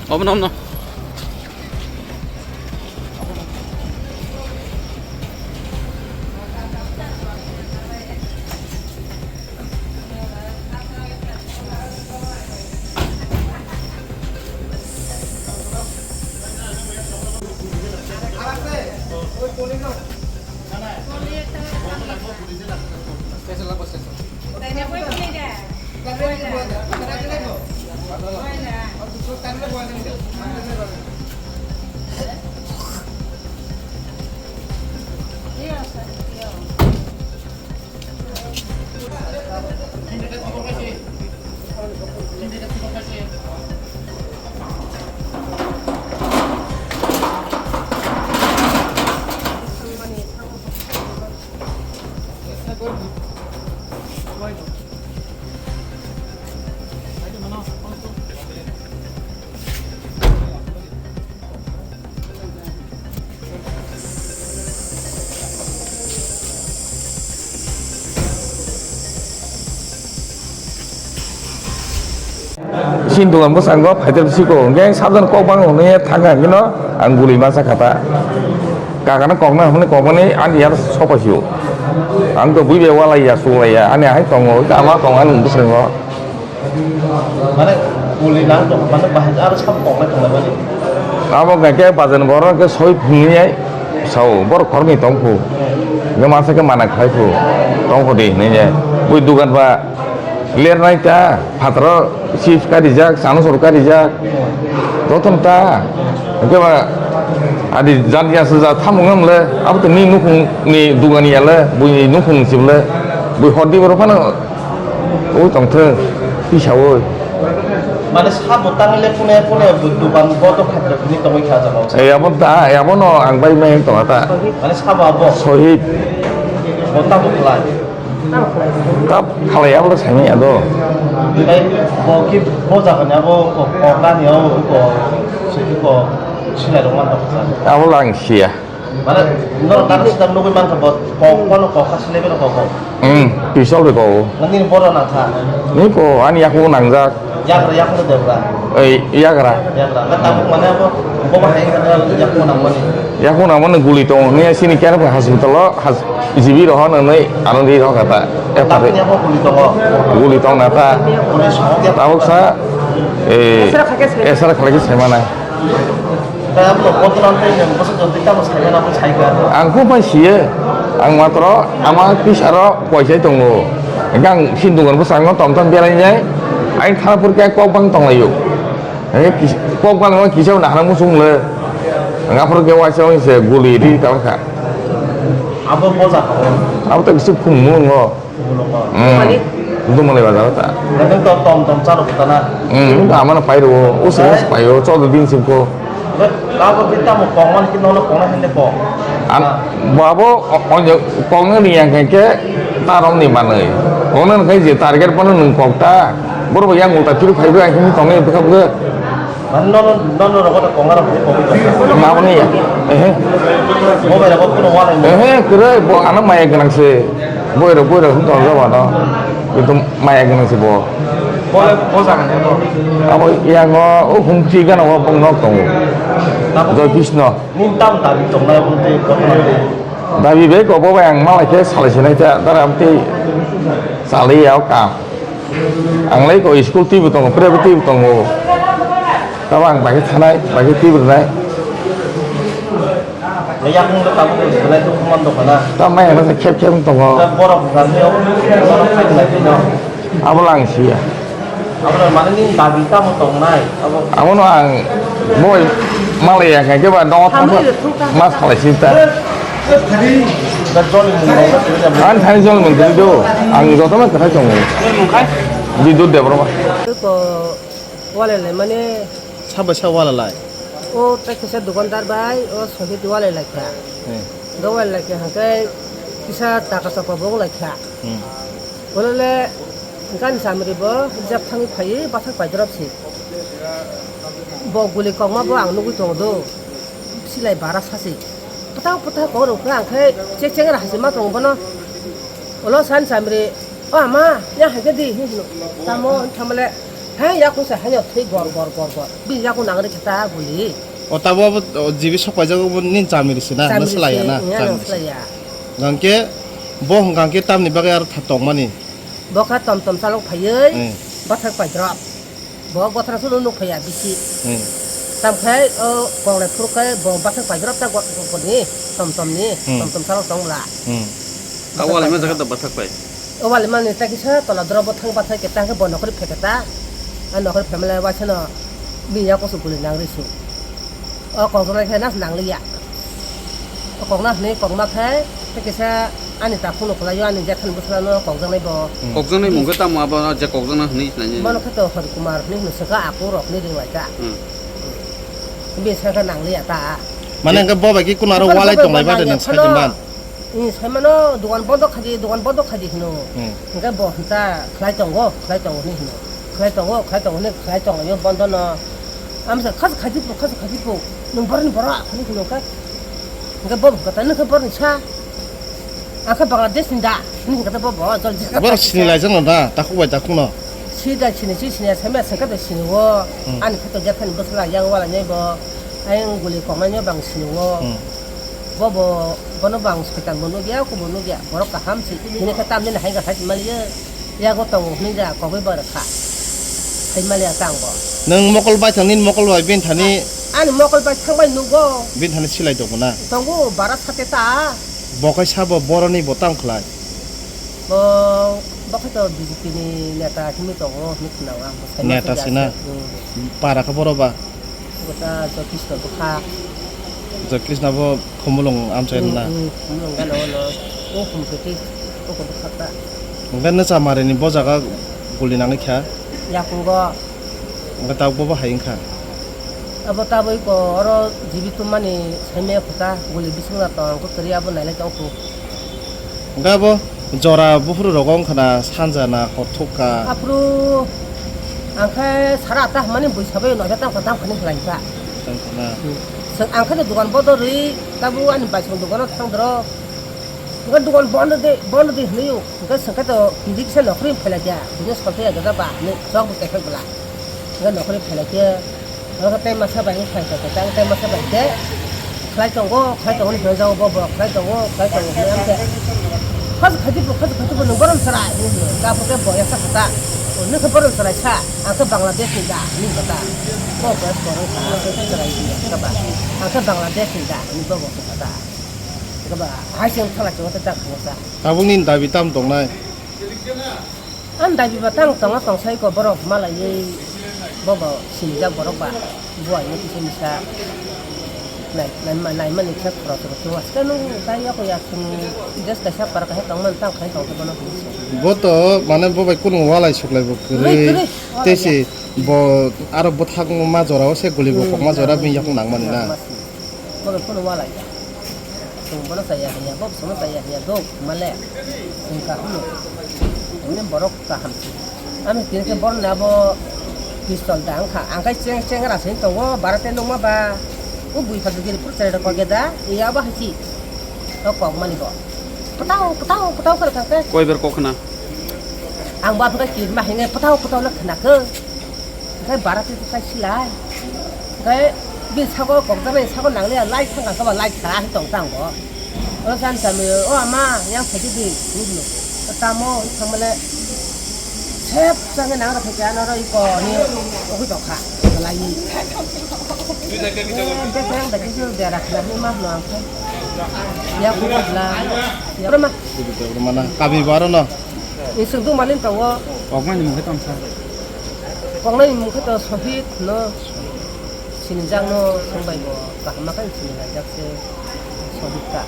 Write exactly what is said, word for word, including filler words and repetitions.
Obono, obono. Sini dogan bwskango phaitep siko, hwnkhe sabjani kok bangwi hwnwi thangkha, hwnkhe no ang guli masa kha ta. Kakano kokna hwnwi kokmani ani yar sopaisio. Ang to bui bai walaiya, suklaiya, ani ahai tongo, ama tongo ani bwskango. Mane, uli nang tong, mane, bahai aro sabo tongnai tongnai mani. Abo hwnkha khe bajan borok khe soi phungnai sao, borok khoroknwi tong phu. Hwnkhe masa khe mana khlai phu, tong phu di hinwi ya. Bui dugan ba lernai ta, phataro chips ka rijak, chana sor ka rijak. Jotono ta. Hwnkhe ba adi jan ya se ja thamung wng le, abo to ni nukhung ni dugan ya le, bui ni nukhung chim le, bui hor di borok phano. Ui tongthwng, tisaui. Mane sabo tangwi le pune pune dukan bodo khatra phini tongwi kha jaga o. Eh, abo da, eh, abono ang bai mai tongna ta. Mane sabo abo. Sohib. Bo tamo khlai. Tab khalai abo saimanya do. Tai bo ki bo jaga ni abo ko ko kani o ko sidi ko silai rok man tongsa. Abo lang sia. Mane, norok dano sita nugwi mankha bo, kok, kono kok, kha sile beno kok, kok. Hmm, pisol bai kok. Nini boro nangkha. Ni ko, ani yaku nangjak. Yagra, yaku no debra. Ei, yagra. Yagra. Nang tabuk mane abo, bo bahai kha yaku nangmani. Yaku nangmani guli tongo. Ni sini kera hospital o, has, G B roho nang nai, ano di roho kata. Tabuk ni abo guli tongo. Guli tong nata. Guli song ya. Tabuk sa, eh, esra khalai khe semana. Kaya mo kotoran tei nang bwswk jon tei tamo saikha na bo saikha. Ang kok bai siye. Ang matro ama pisaro poisai tongo. Hingke ang sindungan bwskango tomtom belainai. Ang thana pore khe kok bang tonglaio. Hingke kis-, kok bang no kisa nahana muchung le. Ang aphuru khe waisa waisa guli ri talkha. Abo boja kha. Abo to kisa phungmo ngo. Khumulwng kok. Hmm. Mani? Dumani bazar ta. Nang to tom tom chalo kutana. Hmm, amano pairo, o se paio, cholo din simko. Abo kita mo kong man kino no kong na hende kong. Am, babo, o, o, kong ni yang ke, ta rom ni manoi. Kong na kai je target pano nung kok ta. Boro yang uta piru phai ba hini tong ni bwkha bwkha. Mane nono, nono rogo da konga rok ni kogwi tongkha. Maboni ya. Ehe. Bo bai rogo kuno wala ni. Ehe, kwrwi bo ano maya gwnang se. Boi rok, boi rok hwn tong jaba no. Ekdom maya gwnang se bo. Bo le bo jaga ni bo. Abo yang o, o hungchi gana o bong nok tongo. Tamo Joy Krishna. Ni tam tam tongnai bo tei kothoma tei. Dabi bai ko bo bai ang malai khe salai sinai ta, dara am tei salai ya o kam. Ang lai ko school twi bo tongo, private twi bo tongo. Tamo ang bai khe thanai, bai khe twi bo rwnai. Yakung le tabuk belai dukhu man dukha na. Tamo yang masa khep khep tongo. Borok kami o, borok khai belai bino. Abo lang siya. Abo mane ni dabi tamo tongnai. Abo Abono ang boi malai ya khe ba no tamo mas khalai sinta. Ang thani jol mung do. Ang joto ma kha tongo. Bidut Debbarma. Ko wale le mane sabo sa wala lai. O tai kisa dukandar bai o sohit wale lai kha. Hmm. Do wale lai kha hangkai kisa taka sapa bo lai kha. Hmm. Wale le gani samri bo jab thangwi phai bathak pai drop si. Bo guli kokma bo ang nugwi tongo do. Silai bara sasi. Pwtang pwtang kok rok khe ang khe che chengra hasi ma tongo bono. Olo san samri, "O ama, ya hai khe di," hinwi hino. Tamo, tamo le, Hai yakung se haino thwi gor gor gor gor. Bini yakung nang ri khe ta guli. O tabo abo, o, jibi sok paijak obo nini chamiri se na, Chamiri no se, slai ya na, iya, no chamiri se. Slai ya. Hwnkhe bo hwnkhe tamni bagwi aro tha tongmani. Bo kha tom tom chalok phaiwi, Hmm. Bathak paidrop. Bo bothra suno nuk phaiya bisi. Hmm. Tam khai o kongnai phuru khai bo bathak paidrop ta go-, go-, goni, tom tom ni, Hmm. Tom tom chalok tong bla. Hmm. Bathak Awal ima paidrop. Jaga da bathak pai. O wali mani ta kisa tola doro bo thang bathai khe ta khe bo nokri pheketa. A nokri phemalai waisano bini yakoso guli nang ri su. O kokjaknai khe nas nang liya. O kokna hwnwi kokma khe ta kisa ani takhukno kwlaio ani jekhani bwsano kokjaknai bo. Hmm. Kokjaknai mung khe tamo abo je kokjakna hwnwi sinai. Bono khe to Hari Kumar hwnwi hwno swkha aku rokni ring lai kha. Hmm. Bini sakha nang liya ta. Mane hwnkhe bo bai khe kuno aro Bo walai bo tonglai ba de nang nang ya sai phano. Tongman. Ni saimano dogan bondo khaidi, dogan bondo khaidi hino. Hmm. Hingke bo hinta khlai tongo, khlai tongo hinwi hino. Khlai tongo, khlai tongo hinwi khlai tongo yo bondo no. Amsa khas khaidi po, khas khaidi po. Nung borni bora hinwi hino khe. Hingke bo kata nung khe borni sa. Angkhe Bangladesh ni da. Hinwi hingke bo bo jol jika. Borok sini lai jang no da, takhuk bai takhuk no. Si da sini si sini saimya sengke da sini wo. Hmm. Ani khato jephani bosla yang wala nyai bo. Ayang guli koknai no bang sini wo. Hmm. Bo bo, bono bo ang soitan bo nukya, kubo nukya, borok kaham se, bini khe tamni hai kha sai maliya, yago tongo hwnwi ja, kogwi bo rwkha, sai maliya tang bo. Nwng mokol bai thang, nini mokol bai bini thani. Ani mokol bai thang bai nugo. Bini thani silai tongo na? Tongo, bara sate ta. Bo kaisa bo boroni bo tang khlai. Bo, bo khe to B J P ni neta hwnwi tongo, hwnwi khna ang bo sai. Neta masa se na? Hmm. Para khe boro ba? Bo ta Jokisno bwkha. Jokisno bo Khumulwng amchai na? Hmm, hmm, Khumulwng gana ono. O Khumkhuti, o ko bwkha ta. Hwnkhe Nwchamarini bo jaga guli nangwi kha? Yakungo. Hwnkhe tabuk bo bo hai wngkha? Abo tabuk ko oro jibi tumani saimaya khuta, guli bisingna tong, ang khe kwrwi abo nailai tong khu. Hwnkhe abo jora buphuru rogo wngkha na sanja na hor thuk kha? Aphuru ang khe sara atta hwnmani bui sabai noida tang kha, tang khani khlai kha. Tang khana. Hmm. Swng ang khe dogan bodo rwi tabuk ani baisong dogano thang doro. Hwnkhe dogan bondo de, bondo de hwnwi o. Hwnkhe swng khe to piji kisa nokhorwi phailai kha. Buino sol thaiya gada ba hwnwi chok bo kephek bwla. Hwnkhe nokhorwi phailai khe. Oro khe tei masa bai wng phai kha, tei tei masa bai khe khlai tongo, khlai tongo hwnwi hwnjao bo, bo khlai tongo, khlai tongo hwnwi ang khe. Khaju khaji bo, khaju khaji bo, nwng borom chwrai hwnwi hwno. Hwnkhe aphuru khe bo yasa kha ta. O, nwng khe borom chwrai sa, ang khe Bangladesh ni da hwnwi kha ta. Bo bo borom chwrai hwnwi kha ba. Ang khe Bangladesh ni da hwnwi bo bo kha ta. Hwnkhe ba hai se wng thala chwng khe ta kha ta. Tabukni dabi tam tongnai? Ang dabi ba tang tongo, tongsai ko borok malaiwi bobo sinijak borok ba buai no kisa misa nai, nai, naimani khe khoro khoro khe waskhe nung tai yako ya chwng dress kaisa para kaisa tongmani tang khai tongkhe bono hinwi se. Bo to mane bo bai kunu walai suklai bo kwrwi, kwrwi, kwrwi, tei walai se ya. Bo aro bwthakma jorao se guli bo hmm, kokma jora hmm, bini yakung nangmani na. Bono phone walai ya. Chwng bono chaya hinya, bo chwngno chaya hinya, do male. Chwng kaham no. Ini borok kaham. Ami tini khe borok na bo pistol da wngkha. Ang kai cheng cheng ra sini tongo, barate nungma ba. O bui kha dugiri pur chai rok kogeda, iya ba hasi. O kok mani bo. Patao, patao, patao kar kha khe. Koi ber kok khna? Ang ba phai kir ma hinge patao, patao na khna khe. Hwnkhe bara twi twi khai silai. Hwnkhe bini sago kokjaknai sago nangliya light thangkha khe ba light kha hai tong tang bo. Oro chani chami o ama yang phaikhe di hinwi hino. Tamo hinwi thangmale sep changkhe nang rok phaikhe ano oro iko hinwi ugwi tongkha. Belai. Bek yang bai khe bera khna hinwi ma hino ang khai. Ya kubur la. Ya ma. Mana kami baro no. Isuk du malin tawo. Kokmani mungkhe tongsa. Koknai mung khe to Sohit no sinijakno thangbai bo kaham ma khe sinilaijak se Sohit ka.